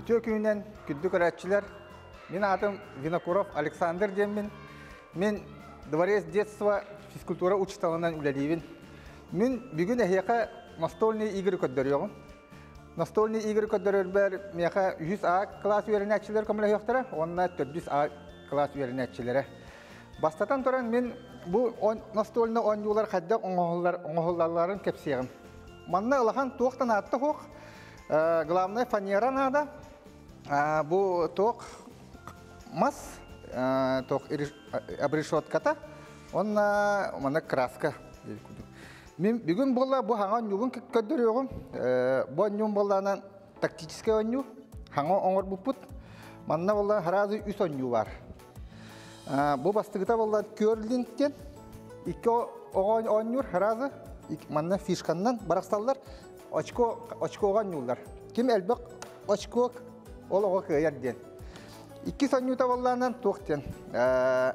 Үтүө күнүнэн, күндү көрөөччүлэр! Мин аатым Винокуров Александр диэммин. Мин Дворец детства физкультура учууталынан үлэлиибин. Мин бүгүн эһиэхэ настольные игры көрдөрүөҕүм. Настольные игры көрдөрөрбөр миэхэ үһүс А класс үөрэнээччилэр көмөлөһүөхтэрэ уонна төрдүс А класс үөрэнээччилэрэ. Бастатан туран мин бу настольный оонньуулар хайдах оҥоһуллалларын кэпсиэҕим. Манна улахан туохтан аатта суох. Главное фанера наада. Бу туох мас туох обрешетката уонна манна краска. Мин бүгүн буолла бу хаҥа оонньуубун көрдөрүөҕүм. Бу оонньуум буоллаанан тактическай оонньуу. Хаҥа оҥорбуппут. Манна буолла сразу үс оонньуу бар. Бу бастыгыта буолла керлинг диэн. Икки оҕо оонньуур сразу. Манна фишканнан барахсаллар. Очко, очкоҕа оонньууллар. Ким элбэх очко ол оҕо кыайар диэн. Иккис оонньуута буоллаанан туох диэн.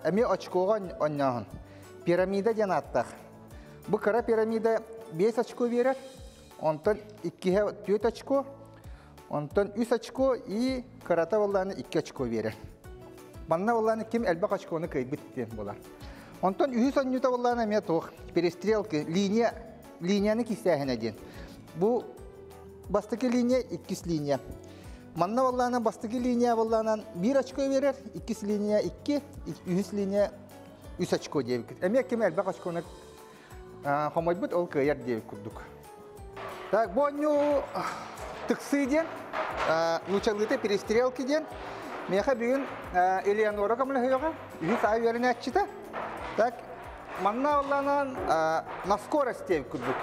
Эмиэ очкоҕа оонньооһун. Пирамида диэн ааттаах. Бу кыра пирамида 5 очко биэрэр, онтон иккиһэ 4 очко, онтон 3 очко и кырата буоллааны 2 очко биэрэр. Манна буоллааны ким элбэх очкону кыайбыт диэн буолар. Онтон үһүс оонньуута буоллааны эмиэ туох перестрелки, линия, линияны кистээһинэ диэн. Бу бастакы линия, иккис линия. Манна буоллааны бастакы линия буоллаанан 1 очко биэрэр, иккис линия 2, үһүс линия үс очко диэбиккит. Эмиэ ким элбэх очкону хомойбут, ол кыайар диэбит курдук. Так, бу оонньуу тыксыы диэн, нуучалыыта перестрелки диэн. Миэхэ бүгүн Элеонора көмөлөһүөҕэ, үһүс ай үөрэнээччитэ. Так, манна олланан на скорость диэбит курдук.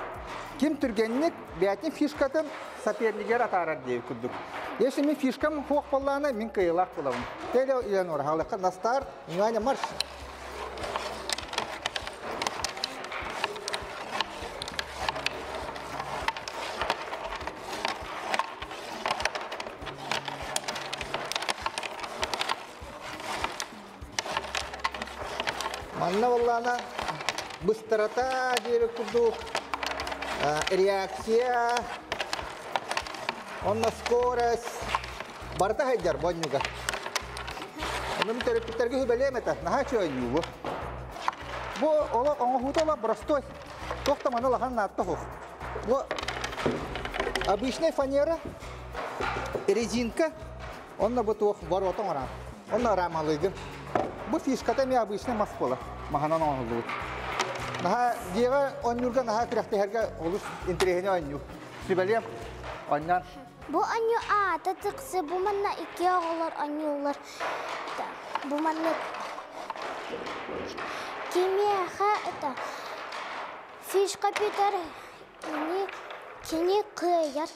Ким түргэнник бэйэтин фишкатын сопернигэр атаарар диэбит курдук. Если мин фишкам суох буоллаҕына, мин кыайыылаах буолабын. Теле Элеонора, халыкка на старт, внимание, марш! Манна буоллаҕына быстарата диэбит курдук реакция, онно скорость барыта сылдьар бонньуга. Онно төрөппүттэргэ сүбэлиэм этэ, наһаа үчүгэй оонньуу бу. Бу олох оҥоһуута олох простой. Туох да маны улахан наадата суох. Бу обычная фанера, резинка, онно бу туох ворота оҥорон. Онно рамалыыгын. Бу фишката эмиэ обычный мас буолар. Маһынан оҥоһуллубут. Наһаа дьиэҕэ оонньуурга наһаа күрэхтэһэргэ олус интэриэһинэй оонньуу. Сүбэлиэм, оонньоон. Бу оонньуу аата тыксы, бу манна икки оҕолор оонньууллар. Бу маннык кимиэхэ это фишка бүтэр, кини кини кыайар.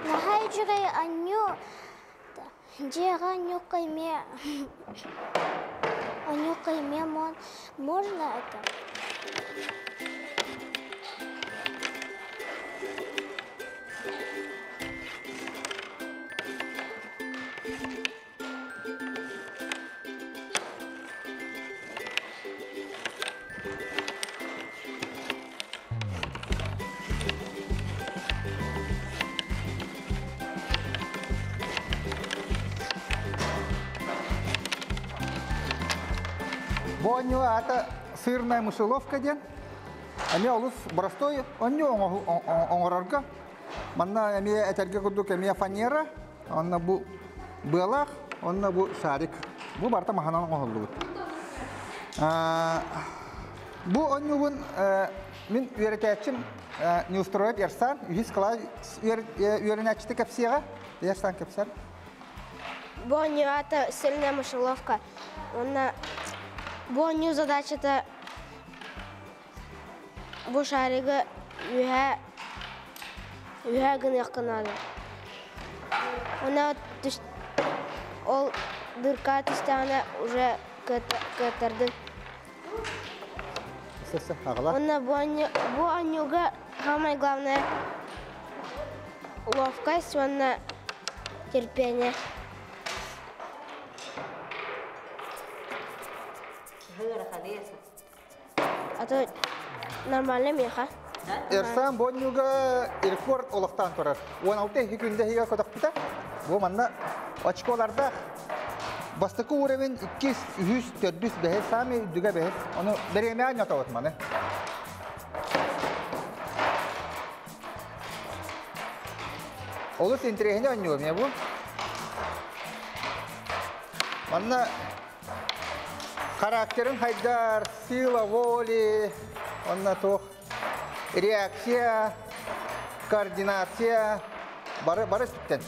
Наһаа үчүгэй оонньуу. Дьиэҕэ оонньуохха эмиэ оонньуохха эмиэ можно это. Бу оонньуу аата сырная мышеловка диэн. Эмиэ олус простой оонньуу оҥорорго. Манна эмиэ этэргэ курдук эмиэ фанера, онно бу быалаах, онно бу шарик. Бу барыта маһынан оҥоһуллубут. Бу оонньуубун мин үөрэтээччим Неустроев Ерсан, үһүс кылаас үөрэнээччитэ кэпсиэҕэ. Ерсан кэпсэр. Бу оонньуу аата сильная мышеловка. Уонна бу оонньуу задачата бу шаригы үөһэ үөһэ гыныахха наада. Уонна ол дырка түстэҕинэ уже кыаттардын. Уонна бу оонньууга самое главное ловкость уонна терпение. А то нормально миэхэ. Эрсан бонньуга рекорд олохтоон турар. 16 күндэ иһигэр көтөхпүтэ. Бу манна очколардаах. Бастакы уровень иккис, үһүс, төрдүс, бэһис, саамай үрдүгэ бэһис. Ону бэриэмэ ньотобут маны. Олус интэриэһинэй оонньуу эмиэ бу. Манна характерын хайдар, сила воли, онно туох реакция, координация бары бары өттүттэн.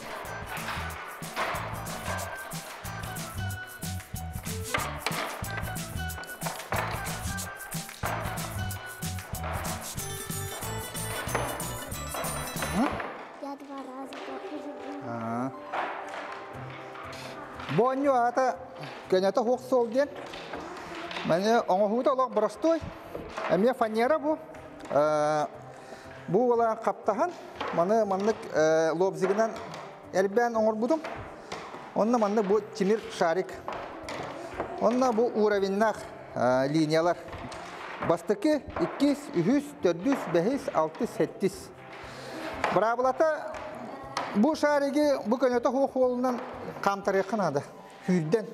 Я два раза похуже. Бу оонньуу аата көнөтө суох суол диэн. Маны оҥоһуута олох боростуой. Эмиэ фанера бу. Бу буолан хаптаһан, маны маннык лобзигынан элбээн оҥорбутум. Онно маннык бу тимир шарик. Онно бу уровеннаах линиялар. Бастакы, иккис, үһүс, төрдүс, бэһис, алтыс, сэттис. Быраабылата бу шариги бу көнөтө суох уолунан хаамтарыахха наада. Күүрдэн.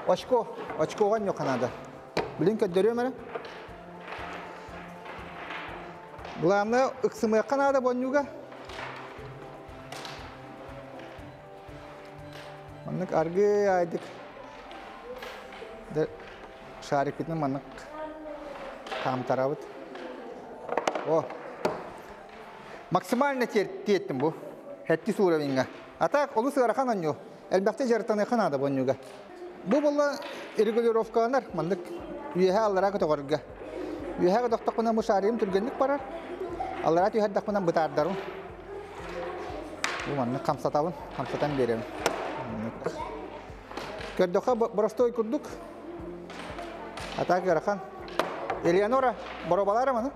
Очко, очкоҕа анньуохха наада. Билин көрдөрүөм эрэ. Главное, ыксымыахха наада бонньууга. Маннык аргы айдык. Шарикпитин маннык хаамтарабыт. О, максимально тиэттим бу. Хэттис уровеньга. А так, олус ыарахан оонньуу. Элбэхтэ дьарыктаныахха наада бу оонньууга. Бу буолла регулировкаланар маннык үөһэ аллараа көтөҕөргө. Үөһэ көтөхтөхпүнэ бу шаригым түргэнник барар. Аллараа түһэрдэхпинэ бытаардарым. Бу маннык хамсатабын, хамсатан биэрэбин. Маннык. Көрдөххө боростуой курдук. А так ыарахан. Элеонора, боробалаара маны?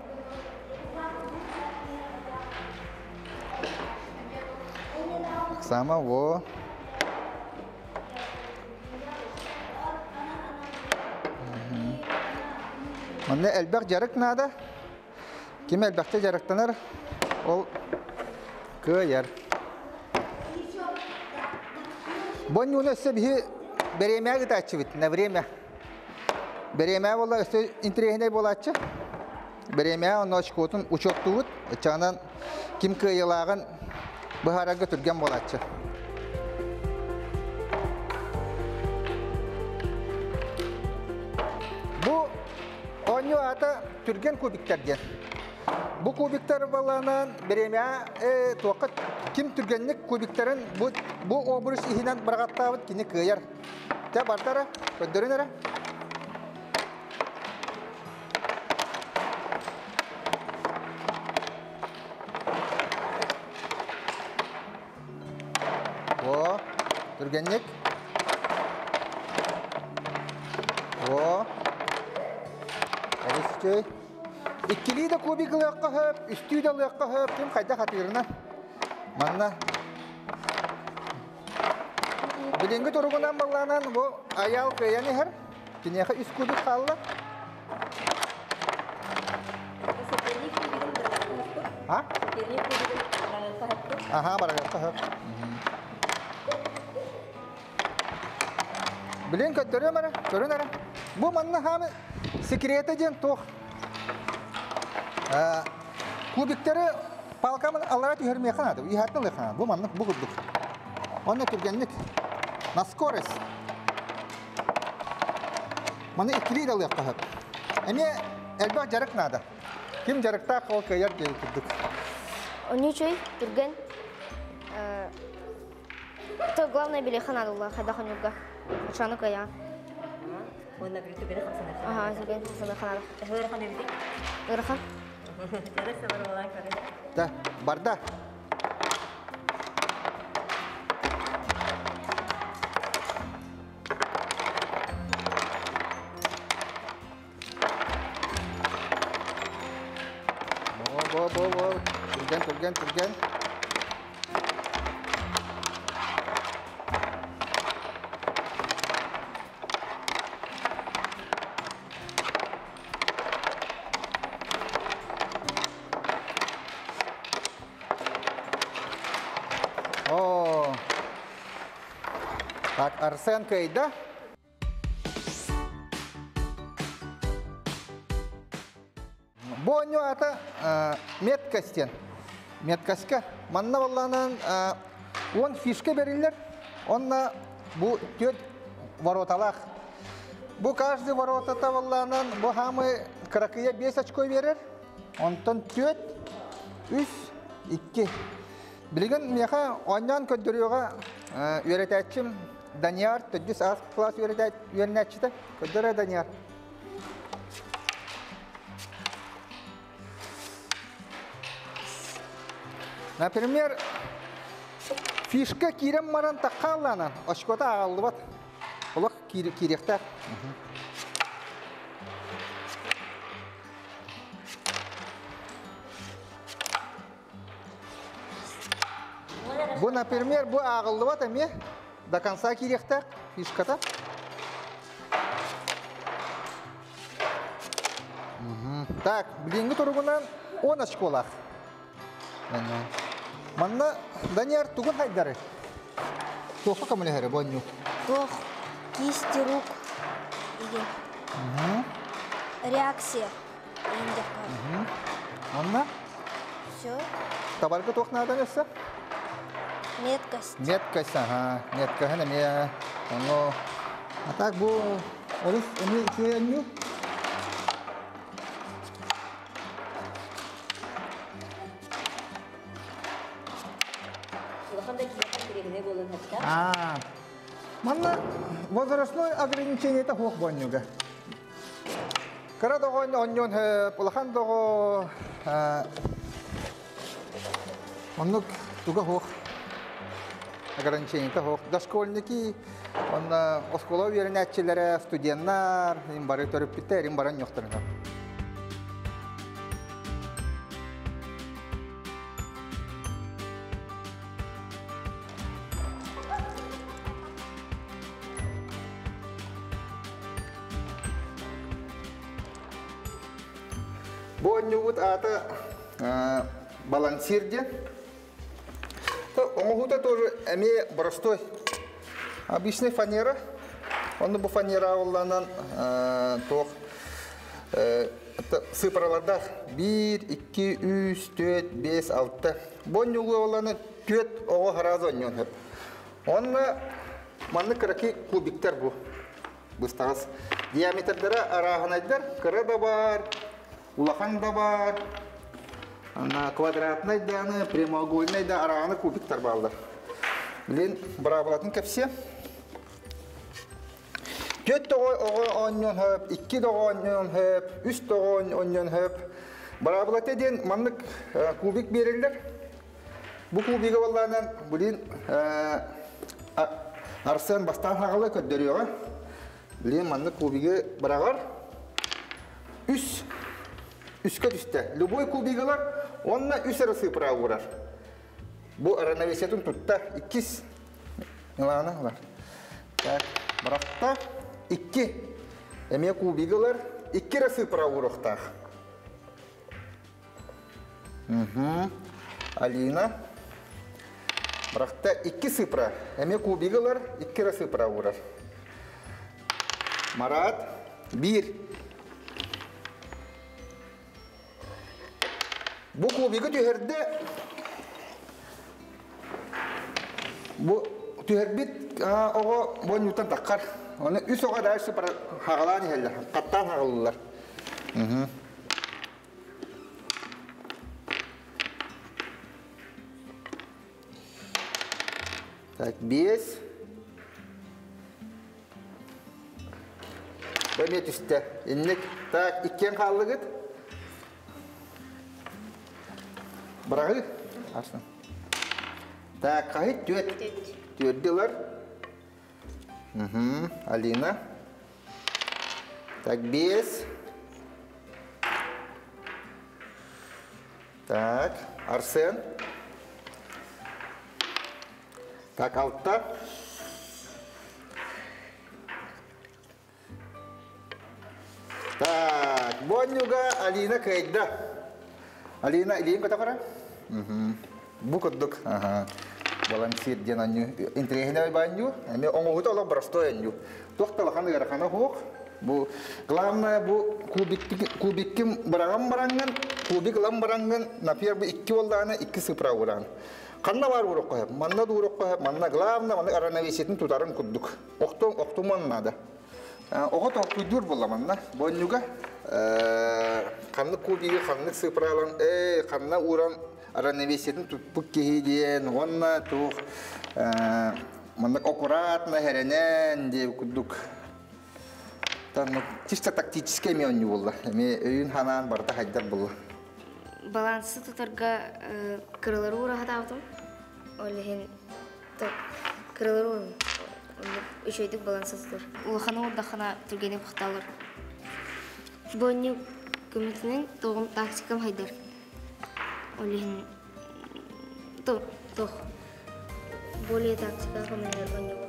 Оксана, во. Манна элбэх дьарык наада. Ким элбэхтэ дьарыктанар, ол кыайар. Бонньууну өссө биһи бэриэмэҕэ ыытааччыбыт на время. Бэриэмэ буолла өссө интэриэһинэй буолааччы. Бэриэмэҕэ онно очкотун учуоттуубут. Оччоҕунан ким кыайыылааҕын быһаарарга түргэн буолааччы. Бу оонньуу аата түргэн кубиктар диэн. Бу кубиктар баланан бириэмэҕэ туохха ким түргэнник кубиктарын бу, бу обрус иһинэн быраҕаттаабыт кини кыайар. Тэ бартара, көрдөрүн эрэ. О, түргэнник. О, олус үчүгэй. Иккилии да кубик ылыахха сөп, үстүү да ылыахха сөп, ким хайдах атыырына. Манна билиҥҥи туругунан баллаанан бу Айаал кыайан иһэр. Киниэхэ үс кубик хаалла. А? Аха, барыахха сөп. Билин көрдөрүөм эрэ, көрүн эрэ. Бу манна хаамы секрета диэн туох. Кубиктары палкамын аллара түһэрмиэхэ наада, иһээттэн ылыахха наада. Бу маннык, бу курдук. Онно түргэнник. На скорость. Маны иккилии да ылыахха сөп. Эмиэ элбэх дьарык наада. Ким дьарыктаах ол кыайар диэбит курдук. Ону үчүгэй, түргэн. То главное билиэхэ наада буолла хайдах оонньуурга. Оччону кыайаҕын. Уонна били түгэни хамсанар. Аха, түгэни хамсанар наада. Ыарахан эбитий? Ыарахан. Эрэ сабар буолан көрөр. Да, барда. Бо, бо, бо, түргэн, түргэн, түргэн. О, Так, Арсен кыайда. Бу оонньуу аата меткость диэн. Меткоська. Манна баллаанан 10 фишка бериллэр. Онно бу төрт вороталаах. Бу каждый воротата баллаанан бу хаамы кыракыйа 5 очко берер. Онтон 4, 3, 2. Билигин миэхэ оонньоон көрдөрүөҕэ үөрэтээччим Данияр, төрдүс аас кылаас үөрэнээччитэ. Көрдөрө Данияр. Например, фишка киирэн баран таххааллаанан очкота аҕаллыбат. Олох киириэхтээх. Бу, например, бу ааҕыллыбат эмиэ до конца киириэхтээх фишката. Так, билиҥҥи туругунан 10 очколаах. Манна Данияр тугун хайдары? Туохха көмөлөһөрө бу онньуу? Туох кисти рук деген. Реакция. Манна? Все. Табарга туох наадан өссө? Меткость. Меткость, ага. Меткоһын эмиэ ону А так бу олус эмиэ үчүгэй оонньуу. Улахан да киһиэхэ интэриэһинэй буолуон сөптөөх. Аа. Манна возрастной ограничениета суох бу оонньууга. Кыра да оҕо оонньуон сөп, улахан да оҕо оннук туга суох ограничениета суох. Дошкольники, онно оскуола үөрэнээччилэрэ, студеннар, им бары төрөппүттэр, им баран ньохторунар. Бу оонньуубут аата балансир диэн. Оҥоһуута тоже эмиэ простой. Обычный фанера. Онно бу фанера олланан туох цифралардаах 1, 2, 3, 4, 5, 6. Бу оонньууга олланы түөрт оҕо сразу оонньуон сөп. Онно маннык кыракый кубиктар бу. Быстаҕас диаметрдара арааһынайдар, кыра да баар, улахан да баар, квадратнай дааны, прямоугольнай да арааһына кубиктар бааллар. Билин быраабылатын кэпсиэ. Түөрт тоҕо оҕо оонньуон хөп, икки тоҕо оонньуон хөп, үс тоҕо оонньуон хөп. Быраабылата диэн маннык кубик биэрэллэр. Бу кубига буоллаанан, блин, Арсен бастаан хаҕала көрдөрүөҕэ. Блин, маннык кубигы быраҕар. Үс. Үскэ түстэ. Любой кубигалар онно үс эрэ сыыпыра уурар. Бу равновесиетын тутта. Иккис. Милана ылар. Так, бырахта. Икки. Эмиэ кубигалар икки эрэ сыыпыра ууруохтаах. Алина. Бырахта икки сыпра. Эмиэ кубигы ылар, икки эрэ сыпра уурар. Марат. Биир. Бу кубигы түһэрдэ. Бу түһэрбит оҕо бу ньутан таххар. Оны үс оҕо дальше хаҕалаан иһэллэр, хаттаан хаҕалылар. Так, биэс. Бу эмиэ түстэ. Инник. Так, иккиэн хааллыгыт. Быраҕыы. Арсын. Так, хаһыт түөрт. Түөрдү ылар. Угу. Алина. Так, биэс. Так, Арсен. Так, алта. Так, Боннюга Алина кыайда. Алина, илиин көтөҕөрө? Бу курдук. Балансир диэн анньуу интэриэһинэй баанньуу. Эмиэ оҥоһута олох простой анньуу. Туох да улахан ыарахана суох. Бу главное бу кубик кубиккин быраҕан бараҥҥын, кубик ылан бараҥҥын, например, бу икки буоллаҕына икки цифра ууран. Ханна баар уурукка сөп, манна да уурукка сөп, манна главное манна равновесиетин тутарын курдук. Охтон охтуман наада. Оҕо толкуйдуур буолла манна. Бонньуга ханнык кубигы ханнык цифралан, э ханна ууран равновесиетин туппут киһи диэн уонна туох маннык аккуратно хэрэнэн диэ курдук чисто тактический эмиэ оонньуу буолла. Эмиэ өйүн ханаан барыта хайдар буолла. Балансы тутарга кыралары уураһатаабытым. Ол иһин кыралары үчүгэйдик балансы тутар. Улаханы уурдаххына түргэнник бухталлар. Бонньук көмөтүнэн тоҕум тактикам хайдар. Ол иһин туох более тактика көмөлөр оонньууга.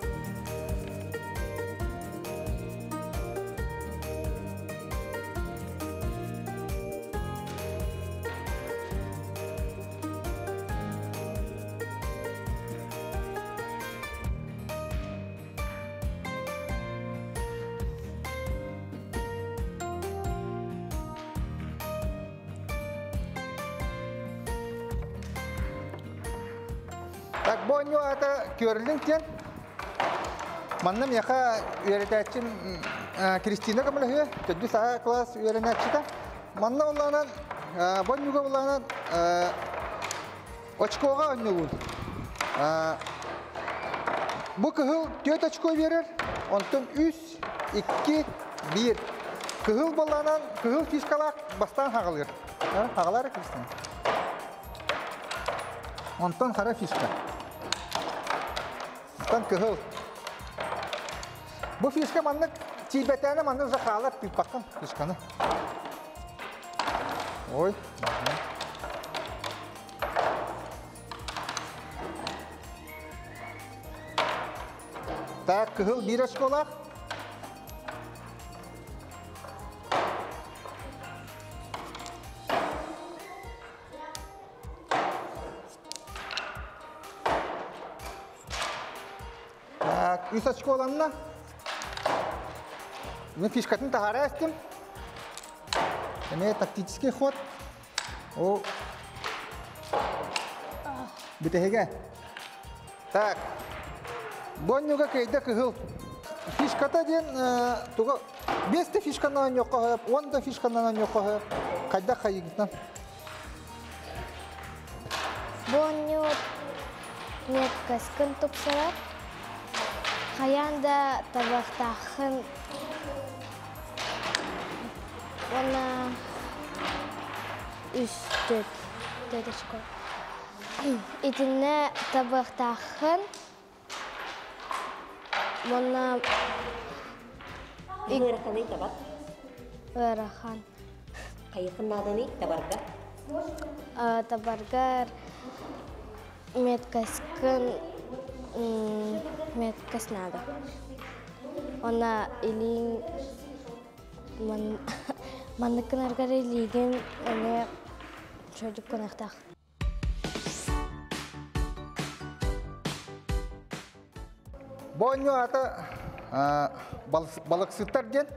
Так, бу оонньуу аата Керлинг диэн. Манна миэхэ үөрэтээччим Кристина көмөлөһүө, төрдүс А класс үөрэнээччитэ. Манна улаанан, бу оонньууга улаанан очкоҕа оонньуубун. Бу кыһыл түөрт очко биэрэр, онтон үс, икки, биир. Кыһыл балаанан, кыһыл фишкалаах бастаан хаҕалыыр. Хаҕалаары Кристина. Онтон хара фишка. Онтон кыһыл. Бу фишка маннык тиийбэтээнэ маннык уже хаалар тыыппаккын фишканы. Ой. Так, кыһыл биир очколаах. Так, үс очколанна. Мен фишкатын таһара эстим. Эмиэ тактический ход. О. Бүтэһигэ. Так. Бонньуга кыйда кыһыл. Фишката диэн туга бес да фишканан оонньуохха сөп, уон да фишканан оонньуохха сөп. Хайдах хайыгытынан. Бонньу меткаскын тупсарар. Хайаан да табахтааххын уонна үс төрт төрт очко. Итиннэ табыахтааххын уонна Ыараханый табар? Ыарахан. Хайыхын нааданый табарга? Табаргар меткаскын меткас наада. Уонна илииҥ маннык гынаргар илиигин эмиэ чөдүк гыныахтаах. Бу оонньуу аата балыксыттар диэн.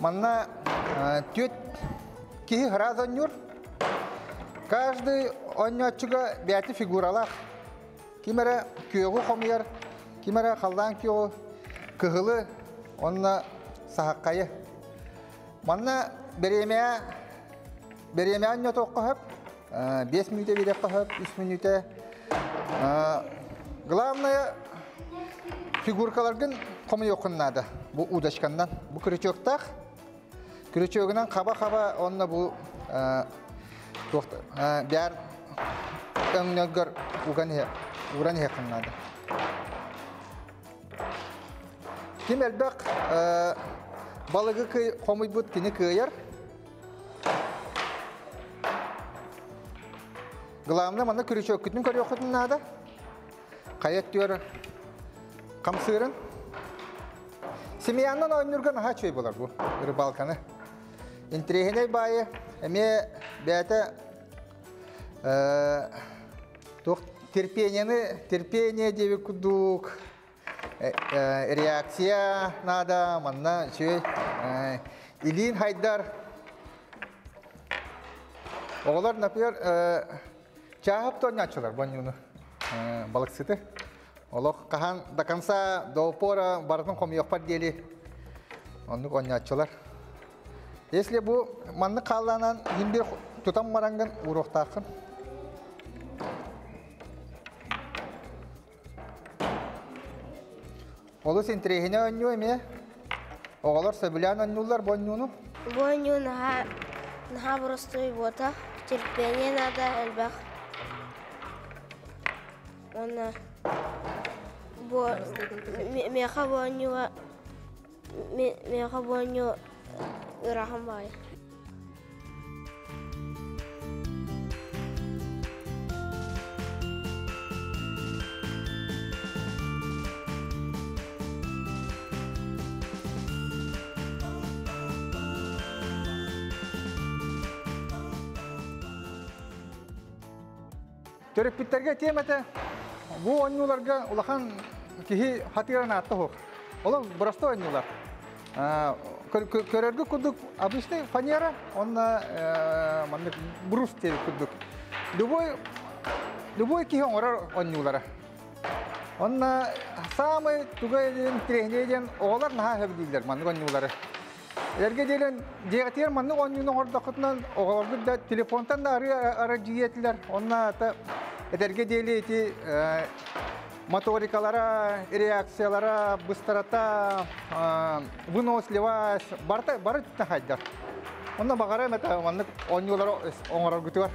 Манна түөрт киһи сразу оонньуур. Каждый оонньооччуга бэйэтэ фигуралаах. Ким эрэ күөҕү хомуйар, ким эрэ халлаан күөҕү, кыһылы уонна саһаххайы. Манна бириэмэ бириэмэ оонньотуохха сөп. 5 мүнүүтэ биэриэххэ сөп, 3 мүнүүтэ. Главное фигуркаларгын хомуйуоххун наада. Бу удочканнан. Бу крючоктаах. Крючогунан хаба-хаба онно бу биар өҥнөргөр уган уран иһиэххин наада. Ким элбэх балыгы хомуйбут кини кыайар. Главное, манна күрүчөккүтүн көрүөххүтүн наада. Хайа өттүгэр хамсыырын. Семьянан оонньуурга наһаа үчүгэй буолар бу рыбалканы. Интириэһинэй баайы эмиэ бэйэтэ туох Терпениени, терпение диэбит курдук реакция надо, манна үчүгэй илиин хайдар. Оҕолор, например, чааһап туонньааччылар бонньууну балыксыты. Олох хаһан до конца, до упора барытын хомуйуохпар диэри оннук оонньооччулар. Если бу маннык хааллаанан иһин бир тутан барангын ууруохтааххын. Олус интэриэһинэй оонньуу эмиэ. Оҕолор сөбүлээн оонньууллар бу оонньууну. Бу оонньуу наһаа наһаа боростуой буота. Терпение надо элбэх. Уонна бу миэхэ бу оонньууга миэхэ бу оонньуу ыарахан баҕайы. Төрөппүттэргэ тиэмэтэ бу оонньууларга улахан киһи хатыыран аатта суох. Олох боростуой оонньуулар. Көрөргө курдук обычный фанера, онно маннык брус диэбит курдук. Любой любой киһи оҥорор оонньуулара. Онно саамай туга диэн интэриэһинэй диэн оҕолор наһаа сөбүлүүллэр маннык оонньуулары. Эргэ диэн дьиэҕитигэр маннык оонньууну оҥордоххутунан оҕолоргут да телефонтан да арыы этилэр. Онно этэргэ диэли ити моторикалара, реакциялара, быстарата, выносливость барыта бары түттэн хайдар. Онно баҕарам это маннык оонньуулары оҥороргутугар.